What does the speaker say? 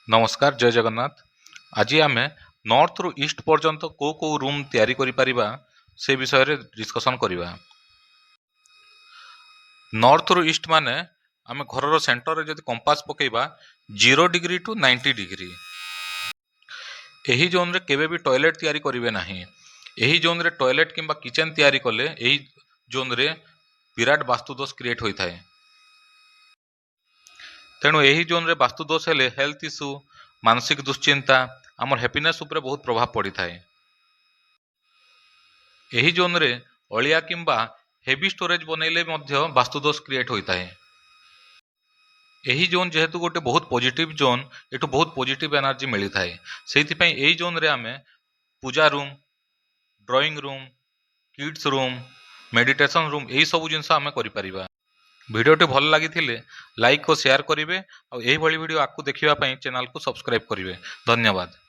ନମସ୍କାର, ଜୟ ଜଗନ୍ନାଥ। ଆଜି ଆମେ ନର୍ଥରୁ ଇଷ୍ଟ ପର୍ଯ୍ୟନ୍ତ କେଉଁ କେଉଁ ରୁମ୍ ତିଆରି କରିପାରିବା, ସେ ବିଷୟରେ ଡିସ୍କସନ୍ କରିବା। ନର୍ଥରୁ ଇଷ୍ଟ ମାନେ ଆମେ ଘରର ସେଣ୍ଟରରେ ଯଦି କମ୍ପାସ ପକାଇବା, 0 ଡିଗ୍ରୀ ଟୁ 90 ଡିଗ୍ରୀ। ଏହି ଜୋନ୍ରେ କେବେ ବି ଟଏଲେଟ୍ ତିଆରି କରିବେ ନାହିଁ। ଏହି ଜୋନ୍ରେ ଟଏଲେଟ୍ କିମ୍ବା କିଚେନ୍ ତିଆରି କଲେ ଏହି ଜୋନ୍ରେ ବିରାଟ ବାସ୍ତୁଦୋଷ କ୍ରିଏଟ୍ ହୋଇଥାଏ। ତେଣୁ ଏହି ଜୋନ୍ରେ ବାସ୍ତୁଦୋଷ ହେଲେ ହେଲ୍ଥ ଇସ୍ୟୁ, ମାନସିକ ଦୁଶ୍ଚିନ୍ତା, ଆମର ହ୍ୟାପିନେସ୍ ଉପରେ ବହୁତ ପ୍ରଭାବ ପଡ଼ିଥାଏ। ଏହି ଜୋନ୍ରେ ଅଳିଆ କିମ୍ବା ହେଭି ଷ୍ଟୋରେଜ୍ ବନେଇଲେ ମଧ୍ୟ ବାସ୍ତୁଦୋଷ କ୍ରିଏଟ୍ ହୋଇଥାଏ। ଏହି ଜୋନ୍ ଯେହେତୁ ଗୋଟେ ବହୁତ ପଜିଟିଭ୍ ଜୋନ୍, ଏଠୁ ବହୁତ ପଜିଟିଭ୍ ଏନର୍ଜି ମିଳିଥାଏ। ସେଇଥିପାଇଁ ଏଇ ଜୋନ୍ରେ ଆମେ ପୂଜା room, drawing room, kids room, meditation room, ଏଇସବୁ ଜିନିଷ ଆମେ କରିପାରିବା। ଭିଡ଼ିଓଟି ଭଲ ଲାଗିଥିଲେ ଲାଇକ୍ ଓ ସେୟାର କରିବେ ଆଉ ଏହିଭଳି ଭିଡ଼ିଓ ଆଗକୁ ଦେଖିବା ପାଇଁ ଚ୍ୟାନେଲକୁ ସବସ୍କ୍ରାଇବ୍ କରିବେ। ଧନ୍ୟବାଦ।